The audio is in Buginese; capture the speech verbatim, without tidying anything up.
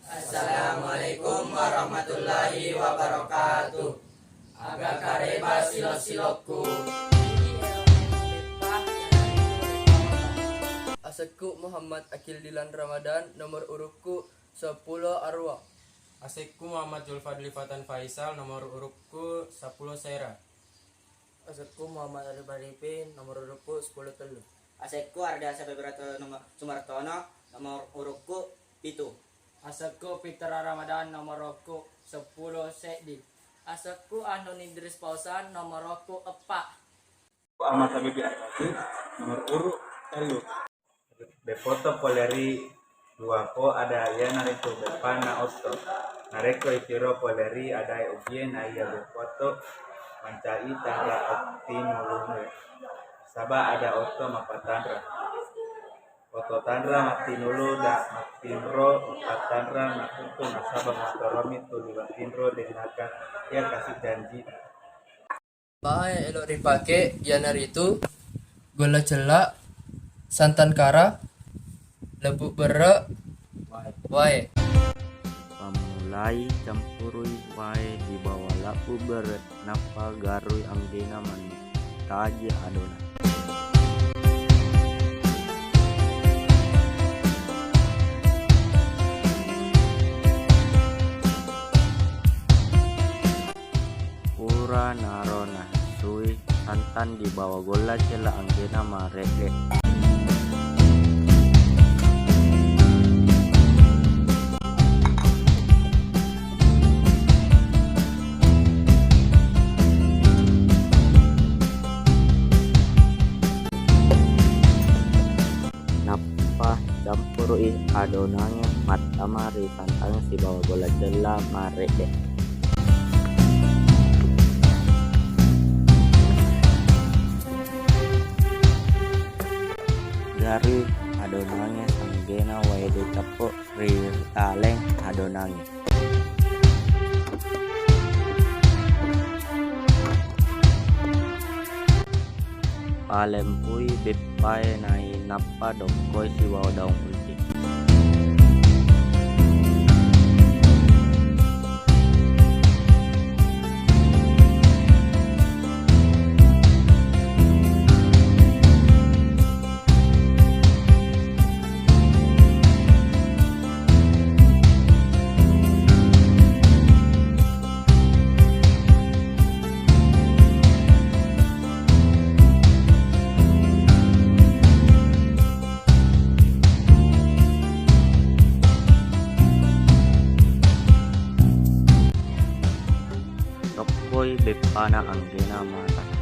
Assalamualaikum warahmatullahi wabarakatuh. Aga kareba silo-silokku. Asekku Muhammad Akil Dilan Ramadan, nomor urukku seppulo arua. Asekku Muhammad Zulfadli Fatan Faisal, nomor urukku seppulo sera. Asekku Muhammad Arif Arifin, nomor urukku seppulo tellu. Asekku Arda Safibrato nomor Sumartono, nomor urukku pitu. Asekku Fitra Ramadan, nomor urukku seppulo seddi. Asekku Anun Idris Fauzan, nomor urukku eppa. Ahmad Habibi Al-Fatih, nomor uruk tellu. Beppoto pole ri duapo ada iyanaritu beppana otto. Narekko itiro pole ri adae ugie na iya beppoto mancai tanra attinulunue. Saba ada otto mappatanra. Otto tanra mattinulu da mattinro mappatanra makkukku nasaba mattoromi tuli wattinro dennaka iya kasi janji. Bahan yang elok ripake iyanaritu golla cella, santan kara, leppu berre, wae. Pammulai campurui wae di bawah leppu berre, nappa garui anggena manu. Taji adonan. Pura naro nasui santan di bawah golla cella anggena maredde. Nappa campurui adonangnge mattama ri santangnge sibawa golla cella maredde. Garui adonangnge sanggena wae de cappo ri taleng adonangnge. Palempui beppae nainappa dokkoi sibawa daung ulti. Tokkoi beppana anggena mata.